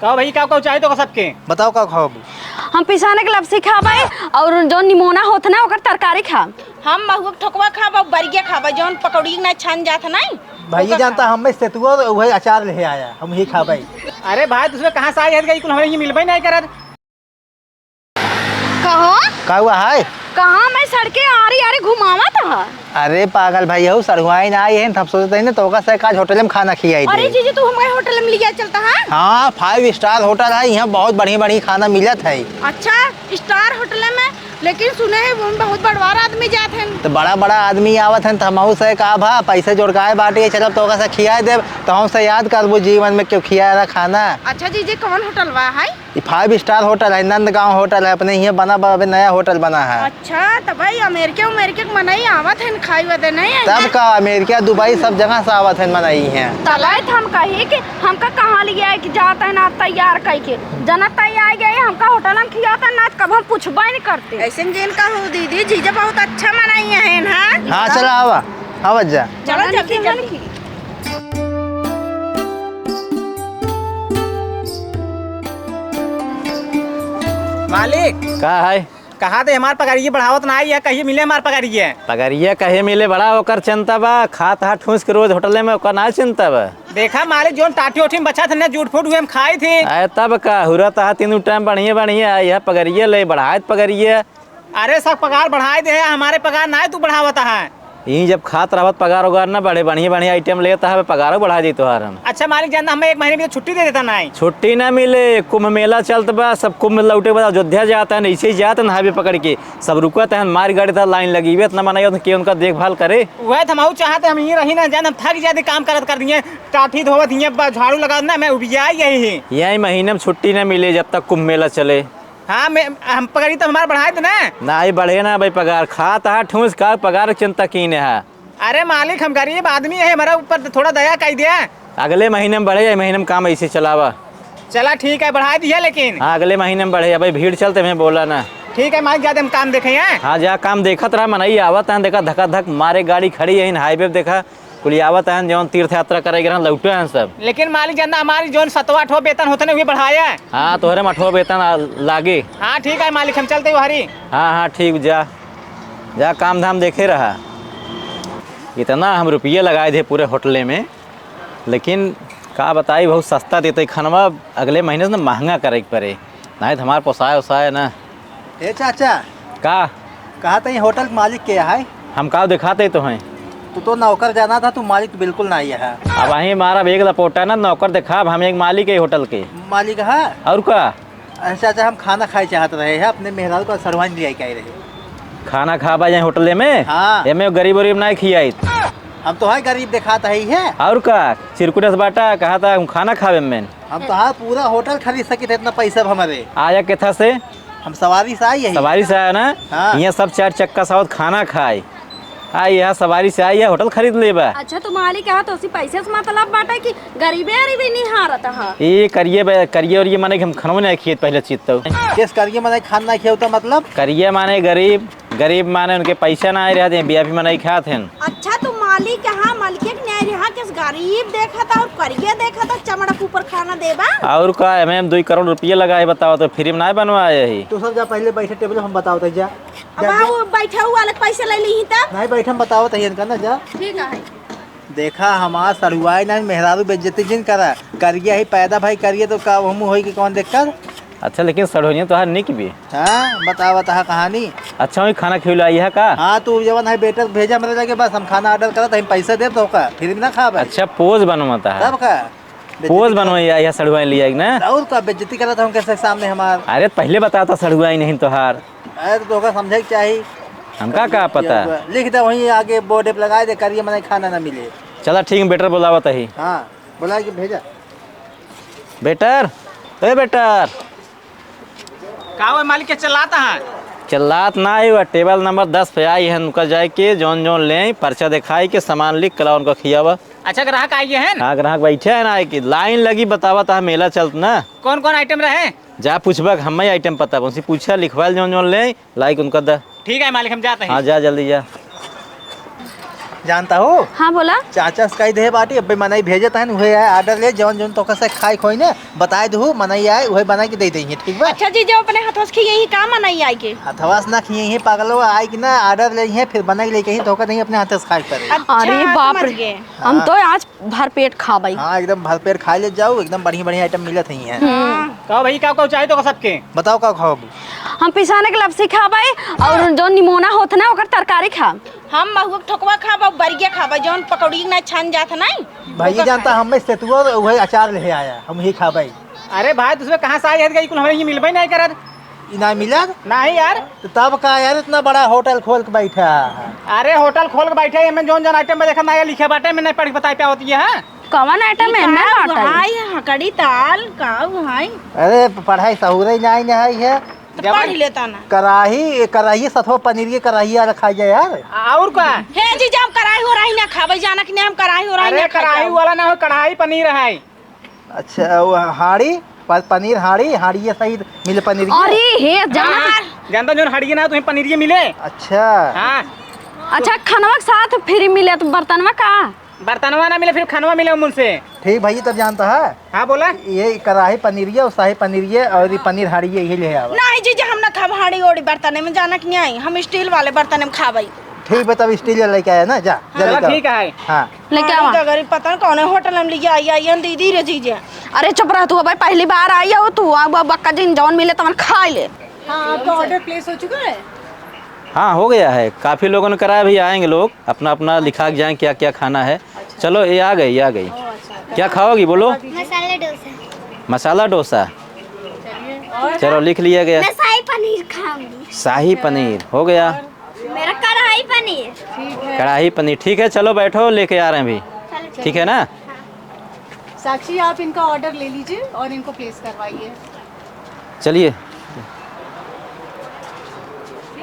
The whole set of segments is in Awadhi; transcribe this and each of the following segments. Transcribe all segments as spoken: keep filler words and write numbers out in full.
तो भाई, का का चाही तो सबके? बताओ, का खाबू? हम पिसाने के लपसी खाबै और जौन निमोना होत ना, ओकर तरकारी खाब। हम महुआ के ठोकवा खाब और बरिया खाब, जौन पकौड़ी ना छन जात नहीं। भाई, ओकर जानता खाब। हम सेतुआ और वही अचार ले आया, हम ही खाबै। अरे भाई, दूसरे कहाँ से आई है, कुल हमें ये मिलबै नहीं करत। कहो। का हुआ है? कहाँ मैं सड़के आरी आरी घुमावत ह? अरे पागल भाई, यहू सड़ुआइन आई है, हम सोचत हई ना, तोका से आज होटल में खाना खियाई अरे दे। जीजी, तू हमारे होटल में लिया चलता है? हाँ, five star होटल है, यहाँ बहुत बढ़िया बढ़िया खाना मिलत है। अच्छा, star होटल में? लेकिन सुने है, वो बहुत बड़वार आदमी जात हैं। तो बड़ा बड़ा आदमी आवत हैं, तो हमहू से का भा, पैसे जोड़काए बाटे, चलब तोका से खियाए देब, तो हमसे याद करबू जीवन में क्यों खियाए रहा खाना। अच्छा जीजी, कौन होटल बा है? ई five star होटल है, नंदगांव होटल है, अपने हियाँ बना बा, अबे नया होटल बना है। अच्छा, त भाई अमेरिका उमेरिका के मनई आवत हैं खाई बदे नहीं है तब ना? का अमेरिका, दुबई सब जगह से आवत हैं मनई हैं। तब तो हम कही कि हमका कहाँ ले आए कि जात हैं ना तैयार कई के। जना तैयार गए, हमका होटल में खियात हैं ना, कब हम पूछबे नहीं करते। ऐसे जिन कहू दीदी, जीजा बहुत अच्छा मनई हैं ना। हाँ, चला आवा, आवा जा। चलो चलो जल्दी निकल जल्दी। मालिक। का है? कहा थे हमार पगारिये बढ़ावत ना आई है, कहिए मिले हमार पगारिये? पगारिये कहे मिले बड़ा ओकर चिंता बा, खात हा ठूस के रोज होटले में, ओकर ना चिंता बा। देखा मालिक, जोन टाटी ओठी में बचा थे ना, जूठ फूट हुए हम खाई थे। अरे तब का, हुरत हा तीनों टाइम बढ़िया बढ़िया, यह पगारिये ले बढ़ाए त पगारिये। अरे सब पगार बढ़ाए दे है, हमारे पगार ना है तू बढ़ावत है। यहीं जब खात रहत पगार उगार ना बढ़े, बढ़िया बढ़िया आइटम लेता है, पगारो बढ़ा दी तोहार हम। अच्छा मालिक, जानता हमें एक महीने में छुट्टी दे देता ना है। छुट्टी ना मिले, कुंभ मेला चलत बा, सब कुंभ लौटे के बाद अयोध्या जाता है, ऐसे ही जाता ना हाईवे पकड़ के, सब रुकत है, मार गाड़ी था लाइन लगी हुई, इतना मना के उनका देखभाल करे। वह तो हम चाहते हम यहीं रही ना, जान हम थक जाते काम करत कर दिए, टाठी धोवत हिए, झाड़ू लगा ना, मैं उबिया यही है। यही महीने में छुट्टी ना मिले जब तक कुंभ मेला चले। हाँ, मैं, हम पगारी तो हमार बढ़ाए दे ना। नाहीं बढ़े ना भाई पगार, खात हा ठूस का पगार चिंता कीने हा। अरे मालिक, हम गरीब आदमी है, हमारा ऊपर थोड़ा दया कर दिया। अगले महीने में बढ़े, ये महीने में काम ऐसे चलावा। चला ठीक है, बढ़ा दिया लेकिन। हाँ, अगले महीने में बढ़े, अबे भीड़ चलते में बोला ना। ठीक है मालिक, जाते हम काम देखे हैं। हाँ, जा काम देखत रहा, मनई आवत हैं, देखा धका धक मारे गाड़ी खड़ी है, हाईवे पे देखा कुल आवत हैं, जौन तीर्थ यात्रा करे गए हैं, लौटे हैं सब। लेकिन मालिक जानता, हमारी जौन सतवा आठवा वेतन होते ना, वे बढ़ाया है। हाँ, तोहरे में आठवा वेतन आ, लागे। हाँ, ठीक है मालिक, हम चलते हैं हरी। हाँ, हाँ, ठीक, जा, जा काम धाम देखे रहा। इतना हम रुपये लगाए थे पूरे होटले में, लेकिन का बताई, बहुत सस्ता देते खानवा, अगले महीने से ना महंगा करे के पड़े, नहीं तो हमार पोसाए ओसाए ना। ए चाचा। का? कहा था ये होटल के मालिक के है? हम का दिखाते तो हैं। तू तो नौकर जाना था, तू मालिक तो बिल्कुल ना आया है। अब वहीं हमारा एक लपोटा ना, नौकर दिखाब, हम एक मालिक है होटल के। मालिक है? और का? अरे चाचा, हम खाना खाए चाहत रहे हैं, अपने मेहरारू का सरवाइन ले आए रहे। खाना खाबा जाए होटले में? हाँ। एमे गरीब वरीब ना खियाइत। हम तो है गरीब दिखात है ही है। और का? चिरकुटस बाटा, कहा था हम खाना खावे में। हम तो हाँ पूरा होटल खरीद सकित है, इतना पैसा अब हमारे। आया केथा से? हम सवारी से आई है। सवारी से आया ना? हाँ। यहाँ सब चार चक्का सावत खाना खाए। आ, यहाँ सवारी से आई है, होटल खरीद लेबा। अच्छा, तो मालिक यहाँ तो उसी पैसे से मतलब बाटे कि गरीबे अरीबे निहारत हा। ये करिए बे-, करिए और ये माने कि हम खनवे नहीं खिए पहले चीज तो। किस करिए माने खान ना खिए होता मतलब? करिए माने गरीब, गरीब माने उनके पैसा ना आए रहते हैं, बिया भी माने खात हैं। अच्छा, तो मालिक यहाँ, मालिक के न्याय यहाँ किस गरीब देखा था और करिए देखा था, चमड़ा के ऊपर खाना देबा? और का, एमे हम दो करोड़ रुपये लगाए, बताओ तो, फ्री में ना बनवाए ही। तू सब जा पहले बैठे टेबल, हम बताओ तो जा। अब जा, हाँ, जा। वो बैठे हुआ अलग पैसे ले ली तब। नहीं बैठे, हम बताओ तो इनका ना जा। ठीक है। देखा हमार सड़ुआई ना, मेहरारू बेइज्जती जिन करा। करिए ही पैदा भाई, करिए तो का हम होई कि कौन दिक्कत? अच्छा, लेकिन सड़ोनिया तोहार निक भी। हाँ, बतावा तहा कहानी। अच्छा, वही खाना खिलाई है का? हाँ, तू जवन है बेटर भेजा मेरे लगे, बस हम खाना ऑर्डर करत, हम पैसा देब तो का, फ्री में ना खाब। अच्छा, पोज बनवाता है। तब का? पोज बनवाई है, यह सड़ुआई लिया कि ना? और का बेइज्जती करत हम कैसे सामने हमार? अरे, पहले बताता सड़ुआई नहीं तोहार। अरे, तो तोहका समझे के चाही। हमका का पता? लिख दे वहीं आगे बोर्ड पे लगा दे, करिए मने खाना ना मिले। चला ठीक, बेटर बुलावत ही। हाँ, बुला के भेजा। बेटर, ए बेटर। का हुआ मालिक, के चिल्लाता है? चिल्लात ना है, वह टेबल नंबर दस पे आई है, उनका जाए के जौन जौन ले आई, पर्चा दिखाई के सामान लिख के लाओ, उनका खियावा। अच्छा, ग्राहक आई है ना? हाँ, ग्राहक बैठे हैं ना, आए के लाइन लगी, बतावा ता मेला चलत ना। कौन कौन आइटम रहे? जा पूछबा, हमें आइटम पता, उनसे पूछा, लिखवाल जौन जौन ले आई, लाइक उनका दा। ठीक है मालिक, हम जाते हैं। हाँ, जा जल्दी जा। जानता हो? हाँ, बोला। चाचा से कही दे बाटी, अबे मनई भेजत हन, उहे आए, order ले, जौन जौन तोका से खाए खोई ने, बताए दहू, मनई आए, उहे बनाई के दे देइहे, ठीक बा? अच्छा जीजा, अपने हाथों से खियइही का मनई आए के? हथवा से ना खियइहे पागलो, आए कि ना, order लेइहे, फिर बनाई के लेके ही तोका देइहे, अपने हाथे से खाए के पड़े। अच्छा, अरे बाप रे, समझ गए। हम हाँ। तो आज भरपेट खाबई। हाँ, एकदम भरपेट खाइ ले जाउ, एकदम बढ़िया बढ़िया item मिलत ही हैं। हम्म। कहो भाई, का का चाही तोका सबके? बताओ का खाओ? हम पिसाने के लपसी खाबई और जो निमोना होत ना ओकर तरकारी खाब। हम महुआ के ठोकवा खाब और बरिया खाबई, जौन पकौड़ी ना छान जात है ना। भैया जानता, हम में सेतुआ वही अचार ले आया, हम ही खाबई। अरे भाई, दूसरे कहाँ से आई है, कुल हमें ये मिलबे नहीं करत। ई ना मिलत? नहीं यार। तो तब का यार, इतना बड़ा होटल खोल के बैठा है? अरे होटल खोल के बैठे, एमे जौन जौन item में देखा ना, ये लिखे बाटे, में नहीं पढ़ के बताई पावत ये है। कवन item ई में का एमे बाटे? उहाई, हकड़ी ताल, का उहाई? अरे पढ़ाई सहूरे नहीं, नहीं है। तो जब पढ़ लेता ना। कराही, कराही सथवा पनीर के कराही यार खाई जाए यार। और का? हे जीजा, हम कराही हो रही ना खाबे, जाना कि नहीं, हम कराही हो रही अरे ना खाई कराही जाओ। वाला ना हो, कढ़ाई पनीर है। अच्छा, वो हाड़ी, प-, पनीर हाड़ी, हाड़ी ये सही मिले पनीर के। अरे हे, जाना हाँ, जानता जौन हाड़ी के ना तुम्हें पनीर ये मिले। अच्छा। हाँ। अच्छा, खनवा के साथ free मिले तो बर्तनवा का? बर्तनवा ना मिले, फिर खनवा मिले उनसे। ठीक भैया, तब जानता है। हाँ, बोला। ये कढ़ाई पनीर ये और शाही पनीर ये और ये पनीर हाड़ी ये, ये ले आवा। नहीं जीजा, हम ना खाब हाड़ी ओड़ी बर्तन में, जाना कि नहीं, हम steel वाले बर्तन में खाबई। ठीक बा, तब steel लेके आया ना, जा, हाँ। जल्दी चलो, कर। ठीक है। हाँ। लेके हाँ, आवा। गगरी पता न कौने होटल में लिया आई, आई हम दीदी रे जीजे। अरे चुप रह तू, अबे पहली बार आई हो तू, अब, अब बक्का जिन जौन मिले तवन खा ले। हाँ, आपका order place हो चुका है? हाँ, हो गया है। काफ़ी लोगों ने कराया, अभी आएंगे लोग, अपना, अपना लिखा के जाएं क्या, क्या खाना है। अच्छा। चलो, ये आ गई, ये आ गई। ओ, अच्छा। क्या खाओगी, बोलो? मसाला डोसा। मसाला डोसा। चलिए, और? चलो, लिख लिया गया। मैं शाही पनीर खाऊंगी। शाही पनीर, हो गया। और? मेरा कढ़ाई पनीर। ठीक है। कढ़ाई पनीर, ठीक है, चलो बैठो, लेके आ रहे हैं अभी। चलो, ठीक है ना? हाँ। साक्षी, आप इनका order ले लीजिए और इनको place करवाइए। चलिए। ठीक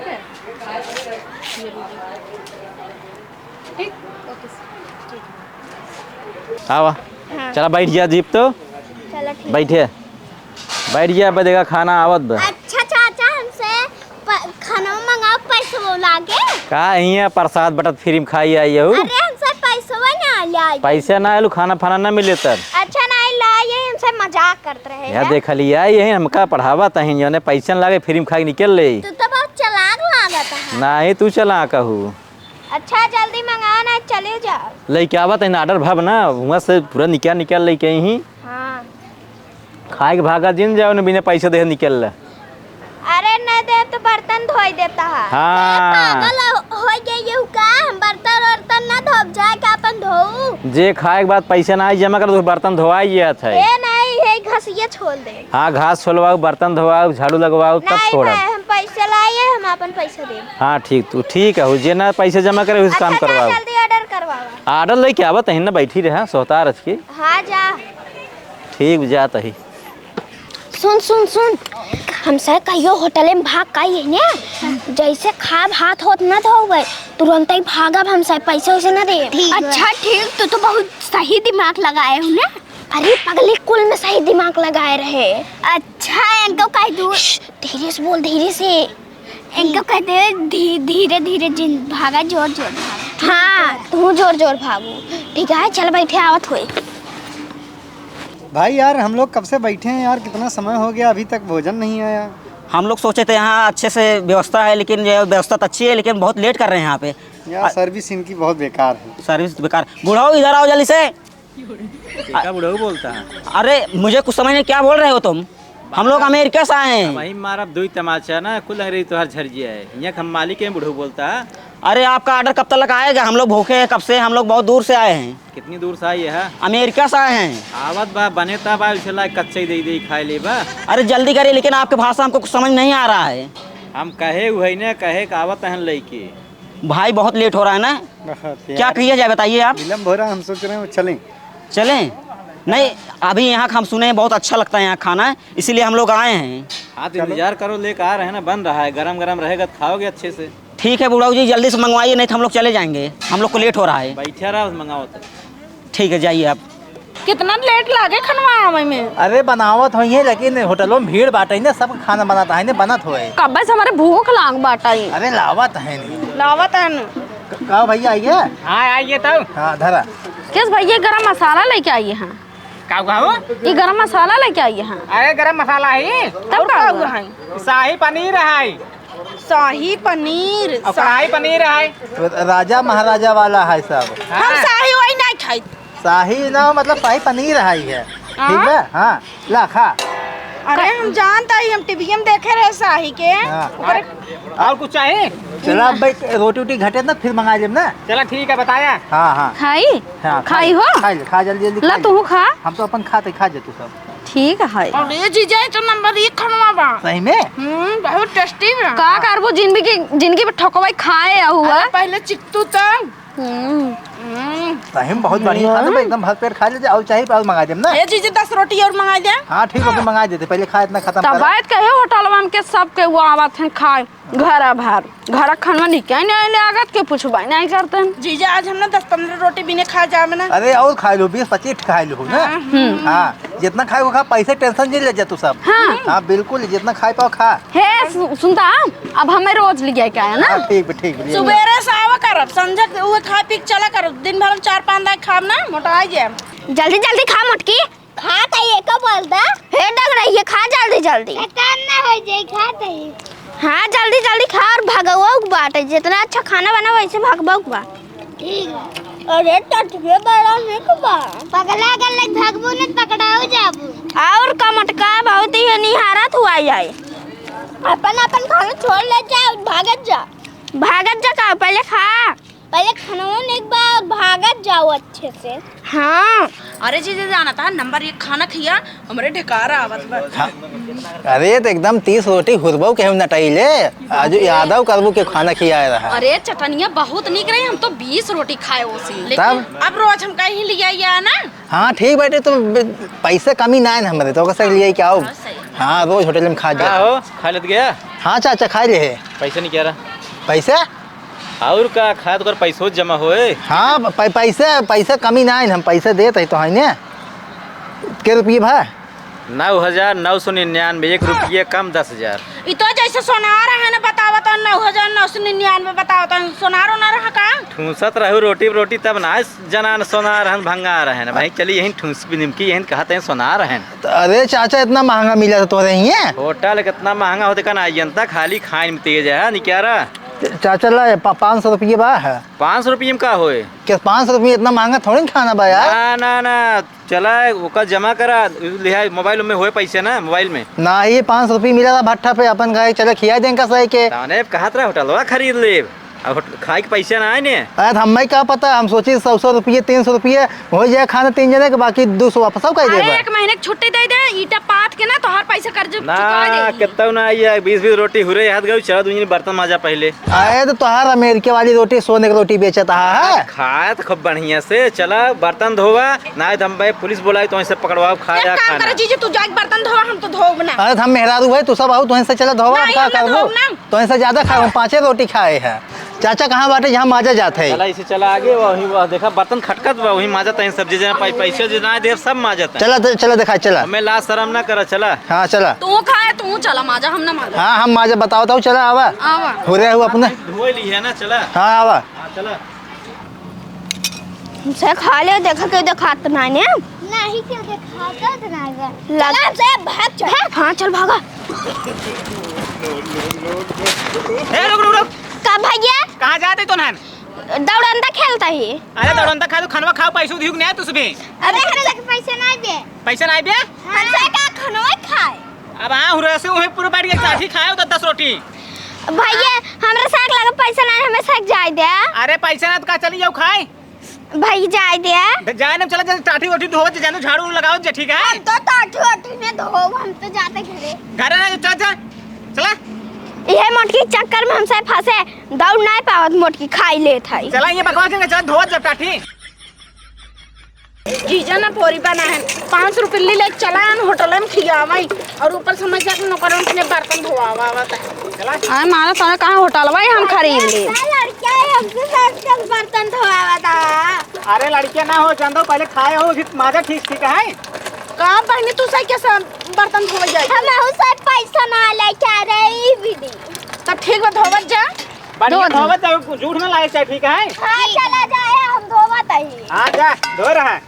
है? ये लीजिए। ठीक? OK, sir। ठीक है। आवा। हाँ। चला, बैठ जा जीप तो। चलो, ठीक। बैठे। बैठ जा, अब देखा खाना आवत बा। अच्छा चाचा, हमसे प-, खाना मंगाओ, पैसा वो लागे। का हियाँ प्रसाद बटत free में खाई आई हऊ? अरे, हमसे पैसवा ना लाई। पैसा ना आइल, खाना फाना ना मिले तब। अच्छा, ना लाई, ये हमसे मजाक करत रहे यार हैं। देख लिया, ये हमका पढ़ावत हैं, जौने पैसा ना लागे, free में खाई निकल ले। तू तो बहुत चालाक लागत है। नहीं, तू चालाक हऊ। अच्छा, जल्दी मंगा ना, चले जा। लेके आवत हैं, order भब ना, हुआँ से पूरा निकाल, निकाल लेके आई ही। हाँ। खाए के भागा जिन जाओ, न बिना पैसा देहे निकल ले। अरे, न दे तो बर्तन धोई देता है। हाँ। ए, पागल हो, हो गई ये का? हम बर्तन वर्तन ना धोब, जाए के अपन धोऊ। जे खाए के बाद पैसा ना आई जमा कर, तो बर्तन धोआई जात है। ए, नहीं, ये घसिया छोल दे। हाँ, घास छोलवाओ, बर्तन धोआओ, झाड़ू लगवाओ, तब नहीं छोड़ब। भाई, हम पैसा लाए, हम अपन पैसा देब। हाँ, ठीक, तू ठीक है, जे ना पैसा जमा करे, उस काम अच्छा, जा, करवाओ। जल्दी order करवाओ। Order लेके आवत है ना, बैठी रहे, सोहता रच के। हाँ, जा। ठीक, जात ही। सुन, सुन, सुन, हमसे कहियो होटले में भाग का आई है ने, जैसे खाब हाथ होत न धोवे, तुरंत ही भागब, हमसे पैसे वैसे न दे। ठीक बा। अच्छा, ठीक, तू तो बहुत सही दिमाग लगाए हो ने। अरे पगली, कुल में सही दिमाग लगाए रहे। अच्छा, इनको कह दू। श्श, धीरे से बोल, धीरे से। इनको कह दे, धी-, धीरे धीरे जिन भागा, जोर जोर भागा। हाँ, तू जोर जोर भागू। ठीक है, चल बैठे, आवत होए। भाई यार, हम लोग कब से बैठे हैं यार, कितना समय हो गया, अभी तक भोजन नहीं आया। हम लोग सोचे थे यहाँ अच्छे से व्यवस्था है, लेकिन ये व्यवस्था तो अच्छी है, लेकिन बहुत late कर रहे हैं यहाँ पे। यार, आ- service इनकी बहुत बेकार है। Service बेकार। बुढ़ऊ, इधर आओ जल्दी से। देखा, बुढ़ऊ बोलता है। अरे, मुझे कुछ समझ नहीं, क्या बोल रहे हो तुम? हम लोग अमेरिका से आए हैं। वही मारब दुई तमाचा ना, कुल अंग्रेजी तोहार झर जिया है। यहाँ हम मालिक हैं, बुढ़ऊ बोलता है। अरे, आपका order कब तक आएगा? हम लोग भूखे हैं कब से, हम लोग बहुत दूर से आए हैं। कितनी दूर से आई है? अमेरिका से आए हैं। आवत बा, बने तब आए, उसे लाए कच्चे ही दे दे, खाए ले बा। अरे जल्दी करिए, लेकिन आपके भाषा हमको कुछ समझ नहीं आ रहा है। हम कहे उहे ने, कहे का आवत हैं लइके। भाई बहुत late हो रहा है ना, बहुत क्या यार। किया जाए बताइए आप। विलम्ब हो रहा है, हम सोच रहे हैं चलें। चलें? नहीं, अभी यहाँ का हम सुने हैं बहुत अच्छा लगता है यहाँ खाना, इसीलिए हम लोग आए हैं। हाँ तो चलो। इंतजार करो, लेके आ रहे हैं ना, बन रहा है, गरम गरम रहेगा तो खाओगे अच्छे से। ठीक है बुढ़ऊ जी, जल्दी से मंगवाइए, नहीं तो हम लोग चले जाएंगे, हम लोग को late हो रहा है। बैठा रहा, मंगाओ तो। ठीक है, जाइए आप। कितना late लागे खनवा आवे में? अरे बनावत होइहे, लेकिन होटलों में भीड़ बाटे ना, सब खाना बनाता है ना, बनत होए। कब्बे से हमारे भूख लाग बाटे। अरे लावत है नहीं। लावत है न। का भैया, आइए। हाँ, आइए तब। हाँ, धरा। किस भैया गरम मसाला लेके आइए हैं? का हुआ हो? ये गरम मसाला लेके आइए हैं। अरे, गरम मसाला है। तब और का का हुआ? हुआ है? शाही पनीर है। शाही पनीर, और कढ़ाई पनीर है। राजा महाराजा वाला है सब। हम हाँ। शाही वही नहीं खाई। शाही ना, मतलब शाही पनीर है ये। हाँ? ठीक बा? हाँ, ला खा। अरे, हम जानता ही, हम टीवीए में देखे रहे शाही के। हाँ। ओकरे और कुछ चाही? चला अब भाई, रोटी वोटी घटे ना, फिर मंगा लेब ना। चला ठीक है, बताया। हाँ, हाँ। खाई? हाँ, खाई खा, हो? खा ले, खा जल्दी, जल्दी ला खा ले। तू खा। हम तो अपन खाते, खा जे तू सब। ठीक है। अरे जीजा, ये तो नंबर एक खनवा बा। सही में? हम्म, बहुत टेस्टी बा। का करबो, जिंदगी, जिंदगी में ठोकवाई खाए हुआ। अरे पहले चिक तू तो। हम्म। हम्म। सही में बहुत बढ़िया खाना बा, एकदम भर पेट खा ले, और चाही और मंगा देम ना। ए जीजी, दस रोटी और मंगा दे। हाँ, ठीक बा, मंगा देते, पहले खा इतना खत्म तब करा। बात कहे होटलवा में के सब के वो आवत हैं खाए, घर भर, घर खानवा निके नहीं लागत के पूछबा नहीं करते हैं। जीजा, आज हम ना दस पन्द्रह रोटी बिने खा जावे ना। अरे और खा लो, बीस पच्चीस खा लो ना। हाँ। हम्म। हाँ, जितना खाए वो खा, पैसे टेंशन नहीं ले जा तू सब। हाँ। हाँ, बिल्कुल, जितना खाए पाओ खा। हे, सु-, सुनता, अब हमें रोज लिया के आया ना। हाँ, ठीक बा, ठीक बा, लिया। सुबेरे से आवा करब, संझा के उहे खा पी के चला करब। दिन भर में चार पाँच दाई खाब ना, मोटा आ जाए। जल्दी जल्दी खा मोटकी। खा त एको बोल दा। हे डग रही है, खा जल्दी जल्दी। खतम ना हो जाई, खा त ही। हाँ, जल्दी जल्दी खा और भगवो के बाटे। जितना अच्छा खाना बना वैसे भगवो के बा। ठीक बा। अरे टटके बड़ा निक बा। पगला गल लग भगबू न पकड़ाओ जाबू। और का मोटका बहुत ही निहारत हुआ जाए। अपन अपन खाना छोड़ ले जा, भागत जा। भागत जा का, पहले खा। पहले खाना निक बा और भागत जाओ अच्छे से। हाँ। अरे जीजा, जाना था नंबर एक खाना खिया, हमरे ढेकार आवत बा। हाँ। अरे तो एकदम तीस रोटी हुरबऊ के हम नटाई ले। आज यादव करबू के खाना खियाए रहा। अरे चटनिया बहुत निक रही, हम तो बीस रोटी खाए ओसी। लेकिन तब? अब रोज हम कहीं लिया या ना। हाँ ठीक बाटे, तो ब-, पैसे कमी ना है हमरे, तो कैसे लिया क्या हो? हाँ, सही। हाँ, रोज होटल में खा का जाओ। हो? खा लेत गया? हाँ चाचा, खा ले है। पैसे नहीं क्या रहा? पैसे? और का खाए तो कर पैसो जमा होए। हाँ, प-, पैसे, पैसे कमी ना है, हम पैसे देत है तो है ने। के रुपये भा? नौ हजार नौ सौ निन्यानवे, एक रुपये कम, दस हजार। ई तो जैसे सोनार है ना, बतावत है, नौ हजार नौ सौ निन्यानवे बतावत है, सोनार ओनार है का? ठूसत रहू रोटी रोटी, तब ना जनान सोनार हन, भंगार हन। भाई चली यहीं ठूस भी निमकी, यहीं कहते हैं सोनार हन। तो अरे चाचा, इतना महंगा मिला था तोरे हियाँ? होटल कितना महंगा होते का ना, जनता खाली खाए में तेज है, निक्यारा। च-, चाचा ला, पा-, पाँच सौ रुपये बा है। पाँच सौ रुपये में का होए? क्या पाँच सौ रुपये इतना महंगा थोड़ी ना खाना बा यार। ना, ना, ना, चला, ओका जमा करा, लिहा, मोबाइल में होए पैसे ना, मोबाइल में। ना, ये पाँच सौ रुपये मिला था भट्ठा पे, अपन कहे, चला, खिया दें का सही के। ताने कहत रहा, होटलवा खरीद लेब। अब होट-, खाए के पैसा ना आए ने। अरे, तो हमें का पता, हम सोची सौ, सौ रुपये, तीन सौ रुपये हो जाए खाना तीन जने के, बाकी दो सौ वापस आओ कह अरे, देबा। एक महीने की छुट्टी दे दे, ईटा पाथ के ना तोहार पैसा कर्ज ना, चुका दे। कितना ना, ये बीस बीस रोटी हुरे हाथ गई, चला दो बर्तन माजा पहले। अरे, तो तोहार अमेरिका वाली रोटी, सोने की रोटी बेचत हा, है? खाए तो खूब बढ़िया से, चला बर्तन धोवा, ना तो हम भाई पुलिस बुलाई तो ऐसे पकड़वाओ, खाया एक काम खाना। करे जीजी, तू जाके बर्तन धोवा, हम तो धोब ना। अरे, तो हम मेहरारू है, तू सब आओ, तो ऐसे चला धोवा, हम नहीं, का हम ना करबो? धोब ना। तो ऐसे ज्यादा खाए, हम पाँचे रोटी खाए हैं। चाचा कहाँ बाटे, जहाँ माजा जात है? चला, इसे चला आगे, वही, वह देखा, बर्तन खटकत बा, वही माजा तहीं सब, जे पै-, पैसे जे ना देब, सब माजा तहीं। चला, दे-, चला, दिखा, चला। हमें लाज शरम ना करा, चला। हाँ, चला। तू खाए, तू चला माजा, हम ना माजा। हाँ, हम माजा बताओ, तो चला, आवा। आवा। हो रहा है वो अपने। धोए ली है ना, चला। हाँ, आवा। हाँ, चला। से खा ले, देखा के देखात ना ने। नहीं, क्यों देखात ना बा? लग- चला, से भाग, चल। भाग। हाँ, चल, भागा। ए, रुक, रुक, रुक। का भैया? कहाँ जाते तो नहन? दौड़ंदा खेलता ही। अरे, दौड़ंदा खा, तू खनवा खाओ, पैसो दिहु कि नहीं तुस भी? अरे, हम लोग पैसे ना दे। पैसे ना दे? हाँ। हमसे का खनवा खाए? अब हाँ, हुरे से वहीं पूरा बैठ के चाठी खाए, उधर दस रोटी। भैया, हमरा साग लगे पैसा ना, हमें साग जाए दे। अरे, पैसा ना तो का चली जाओ खाए? भाई, जाए दे। दे, जाए ना, चला, जल्दी टाठी ओठी धोवत, जानो झाड़ू लगावत जा, ठीक है? हम तो टाठी ओठी ने धोब, हम तो जाते घरे। घरे ना, चल, चल, चला। इहे मोटकी चक्कर में हमसे फंसे, दौड़ नहीं पावत, मोटकी खाई लेत है। चला, ये बकवास करके चला, धोवत जा टाठी। जीजा ना पोरी बना है, पाँच सौ रुपये ले ले, चला, होटल में खियावाई। और ऊपर समझ जा कि नौकरन के बर्तन धोआवा आवत है। चला। अरे मारा, तोरा कहाँ होटल बा, हम खरीद ले। लड़किया है, हमसे साथ चल बर्तन धोआवा था। अरे लड़किया ना हो, चंदो पहले खाए हो, फिर माजा ठीक ठीक है। का बहनी, तू सही के सब बर्तन धोवे जाए? हम उसे पैसा ना लेके आ रहे, ई भी दी। तब ठीक बा, धोवत जा। बढ़िया धोवत जाओ, झूठ ना लागे चाहे, ठीक है? हाँ, चला जाए, हम धोवत ही। हाँ, जा, धो रहा है।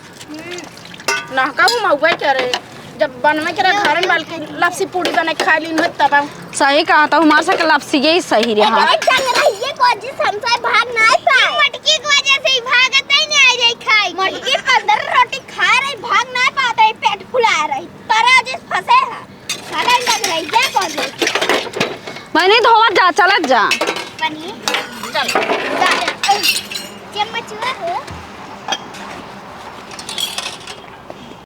नहका हूँ मउबे करे, जब बनवे करे घरन बाल के लपसी पूड़ी बने खाइ लीन होत तब। सही कहा, तो हमार सबके लपसी यही सही रहा। एक जंग रहिए को जिस हमसे भाग ना पाए। मटकी की वजह से ही भागत ही नहीं आ जाई खाई। मटकी पंद्रह रोटी खा रही, भाग ना पाते, पेट फुला रही। तरा जिस फंसे है, साला लग रही, क्या कर दे? बहनी धोवत जा, चलत जा। बनी, चल, चल। चम्मच हुआ हो?